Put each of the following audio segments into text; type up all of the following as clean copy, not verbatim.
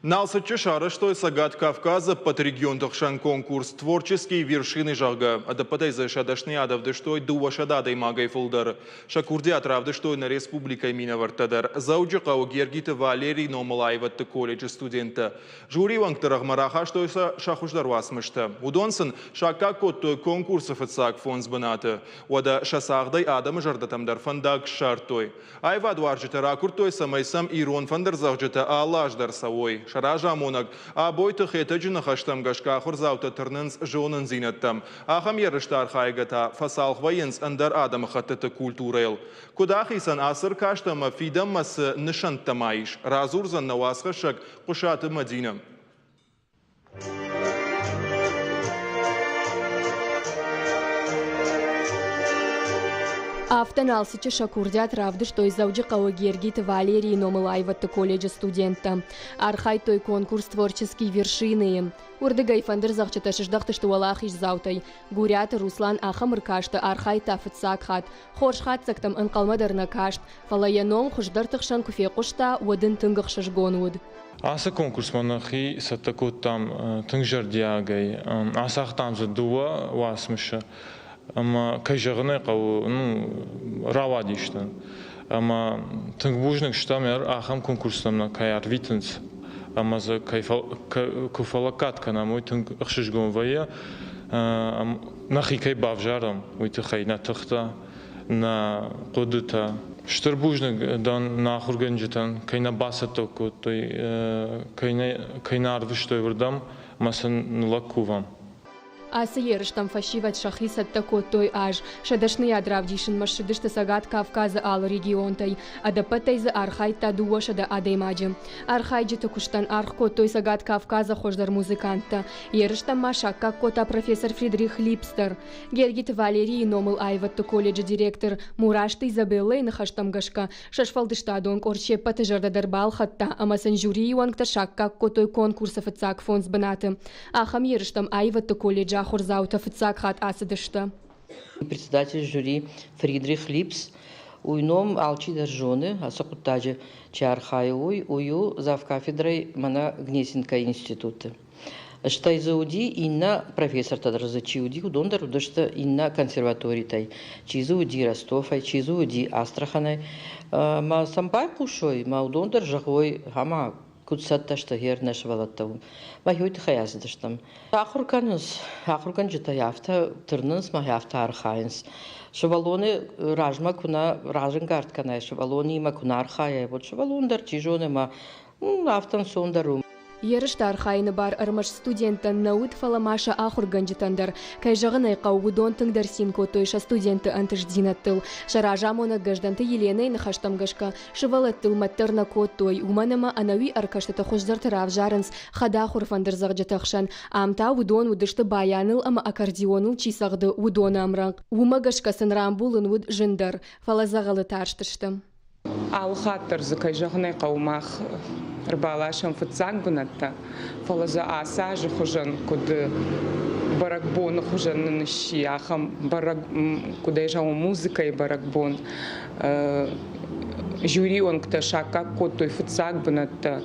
Налцыччы сарӕзтой Цӕгат Кавказы ӕппӕт регионты хсӕн конкурс «Творческие вершины», зӕгъгӕ. Ӕдӕппӕтӕй дзы сӕ дӕсныйад ӕвдыстой 200 адӕймагӕй фылдӕр. Сӕ курдиат равдыстой нӕ республикӕйы минӕвӕрттӕ дӕр. Дзӕуджыхъӕуы Гергиты Валерийы номыл аивӕдты колледжы студенттӕ. Жюрийы уӕнгты рӕгъмӕ рахастой сӕ хуыздӕр уацмыстӕ. Уыдон сын саккаг кодтой конкурсы фыццаг фондз бынаты. Уӕдӕ сӕ цагъдӕй адӕмы зӕрдӕтӕм дӕр фӕндаг ссардтой. Аивадуарзджытӕ ракуырдтой, цӕмӕй сӕм ирон фӕндырдзӕгъджытӕ алы аз дӕр цӕуой. Сӕ разамонӕг Абойты Хетӕджы ныхӕстӕм гӕсгӕ ахуырдзаутӕ тырнынц зонындзинӕдтӕм. Ахӕм ерысты архайгӕ та фӕцалх вӕййынц ӕндӕр адӕмыхӕттыты культурӕйыл. Куыд ахицӕн ацы ӕркаст ӕмӕ фидӕнмӕ цы нысӕнттӕ ма ис, радзурдзӕн нӕ уацхӕссӕг Хъуысаты Мӕдинӕ. Афтӕ Налцыччы сӕ курдиат равдыстой Дзӕуджыхъӕуы Гергиты Валерийы номыл аивӕдты колледжы студенттӕ. Архайдтой конкурс «Творческие вершины»-йы. Уырдыгӕй фӕндырдзӕгъдджытӕ сыздӕхтысты уӕлахиздзаутӕй. Гуриаты Руслан ахӕм ӕркасты архайдта фыццаг хатт. Хорз хатдзӕгтӕм ӕнхъӕлмӕ дӕр нӕ каст, фӕлӕ йӕ ном хуыздӕрты хсӕн куы фехъуыста, уӕд ын тынг ӕхсызгон уыд. Ацы конкурсмӕ нӕхи цӕттӕ кодтам тынг зӕрдиагӕй. Ацагътам дзы дыууӕ уацмысы ӕмӕ, кӕй зӕгъын ӕй хъӕуы, ну, рауадисты. Ӕмӕ тынг бузныг стӕм, ахӕм конкурстӕм нӕ кӕй ӕрвитынц ӕмӕ дзы кӕй куы фӕлӕггад кӕнӕм, уый тынг ӕхсызгон вӕййы. Нӕхи кӕй бавзарӕм, уый тыххӕй нӕ тыхтӕ, нӕ хъуыдытӕ. Стыр бузныг дӕн нӕ ахуыргӕнджытӕн, кӕй нӕ бацӕттӕ кодтой, кӕй нӕ арвыстой уырдӕм ӕмӕ сын ныллӕг кувӕм. Ацы ерыстӕм фӕсивӕд сӕхи цӕттӕ кодтой аз. Сӕ дӕсныйад равдисынмӕ ссыдысты Цӕгат Кавказы алы регионтӕй. Ӕдӕппӕтӕй дзы архайдта 200 адӕймаджы. Архайджыты куыстӕн аргъ кодтой Цӕгат Кавказы хуыздӕр музыканттӕ. Ерыстӕм ма саккаг кодта профессор Фридрих Липс дӕр. Гергиты Валерийы номыл аивӕдты колледжы директор Мурасты Изабеллӕйы ныхӕстӕм гӕсгӕ, сӕ сфӕлдыстадон къорд се ппӕты зӕрдӕ дӕр балхӕдта ӕмӕ сын жюрийы уӕнгтӕ саккаг кодтой конкурсы фыццаг фондз бынаты. Ахӕм ерыстӕм аивӕдты колледжы ахуырдзаутӕ фыццаг хатт ацыдысты. Председатель жюри Фридрих Липс, уый ном алчидӕр зоны, ацы хъуыддаджы чи архайы, уый, уый у завкафедрӕй мӕнӕ Гнесинкӕйы институты. Стӕй дзы уыди иннӕ профессортӕ дӕр дзы чи уыди, уыдон дӕр уыдысты иннӕ консерваторитӕй. Чи дзы уыди Ростовӕй, чи дзы уыди Астраханӕй. Мӕ сӕм байхъусой, мӕ уыдон дӕр зӕгъой, ӕмӕ куыд цӕттӕ сты гъер нӕ сывӕллӕттӕ. Мӕ уый тыххӕй ацыдыстӕм. Ахуыр кӕнынц, ахуыргӕнджытӕ афтӕ тырнынц, мӕ афтӕ архайынц. Сывӕллоны размӕ куы нӕ разӕнгард кӕнай, сывӕллонимӕ куы нӕ архайай, уӕд сывӕллон дӕр, чи зоны, мӕ афтӕ ӕнцондӕр у. Ерысты архайыны бар ӕрмӕст студенттӕн нӕ уыд, фӕлӕ ма сӕ ахуыргӕнджытӕн дӕр. Кӕй зӕгъын ӕй хъӕуы, уыдон тынгдӕр цин кодтой сӕ студентты ӕнтыстдзинӕдтыл. Сӕ разамонӕг Гӕздӕнты Еленӕйы ныхӕстӕм гӕсгӕ, сывӕллӕттыл мӕт дӕр нӕ кодтой, уымӕн ӕмӕ ӕнӕуи ӕркӕстыты хуыздӕрты равзарынц хӕдахуыр фӕндырдзӕгъджыты хсӕн. Ам та уыдон уыдысты баяныл ӕмӕ аккордеоныл чи цӕгъды, уыдоны ӕмрӕнхъ. Уымӕ гӕсгӕ сын рамбулын уыд зындӕр, фӕлӕ дзӕгъӕлы тарстысты. Алы хатт дӕр дзы, кӕй зӕгъын ӕй хъӕуы, мах ӕрбаласӕм фыццаг бынӕттӕ, фӕлӕ дзы ацы азы хуызӕн куыд бӕрӕгбоны хуызӕн нын сси, ахӕм бӕрӕг, куыд ӕй зӕгъон, музыкӕйы бӕрӕгбон. Жюрийы уӕнгтӕ саккаг кодтой фыццаг бынӕттӕ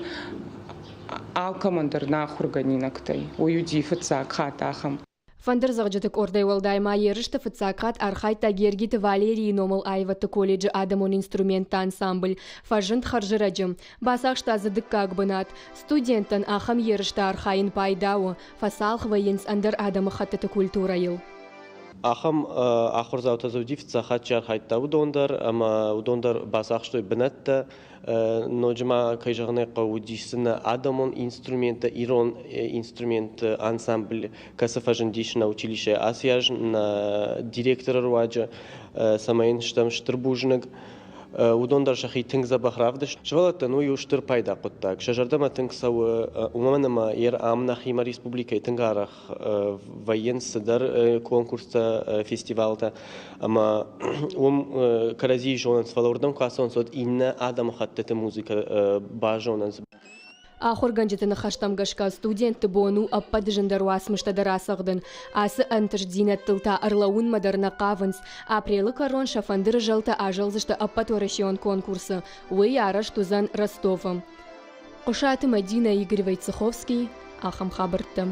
алкӕмӕн дӕр нӕ ахуыргӕнинӕгтӕй. Уый уыди фыццаг хатт ахӕм. Фӕндырдзӕгъджыты къордӕй уӕлдай ма ерысты фыццаг хатт архайдта Гергиты Валерийы номыл аивӕдты колледжы адӕмон инструментты ансамбль. Фӕзынд хӕрзӕрӕджы. Бацахста дзы дыккаг бынат. Студенттӕн ахӕм ерысты архайын пайда у, фӕцалх вӕййынц ӕндӕр адӕмыхӕттыты культурӕйыл. Ахӕм ахуырдзаутӕ дзы уыди, фыццаг хатт чи архайдта, уыдон дӕр ӕмӕ уыдон дӕр бацахстой бынӕттӕ. Ноджы ма, кӕй зӕгъын ӕй хъӕуы, уыдис сын нӕ адӕмон инструменттӕ, ирон инструментты ансамбль, кӕцы фӕзындис нӕ училищейы ацы аз нӕ директоры руаджы, цӕмӕй йын стӕм стыр бузныг. Уыдон дӕр сӕхи тынг дзӕбӕх равдыстой. Сывӕллӕттӕн уый у стыр пайда хъуыддаг. Сӕ зӕрдӕмӕ тынг цӕуы, уымӕн ӕмӕ йе ам нӕхимӕ республикӕйы тынг арӕх вӕййынц цыдӕр конкурстӕ, фестивалтӕ ӕмӕ уым кӕрӕдзийы зонынц, фӕлӕ уырдӕм куы ацӕуынц, уӕд иннӕ адӕмыхӕттыты музыкӕ базонынц. Ахуыргӕнджыты ныхӕстӕм гӕсгӕ студентты бон у ӕппӕт зындӕр уацмыстӕ дӕр ацӕгъдын. Ацы ӕнтыстдзинӕдтыл та ӕрлӕууынмӕ дӕр нӕ хъавынц. Апрелы кӕрон сӕ фӕндыры зӕлтӕ азӕлдзысты ӕппӕтуӕрӕсеон конкурсы. Уый арӕзт уыдзӕн Ростовы. Хъуысаты Мӕдинӕ, Игорь Войцеховский, ахӕм хабӕрттӕ.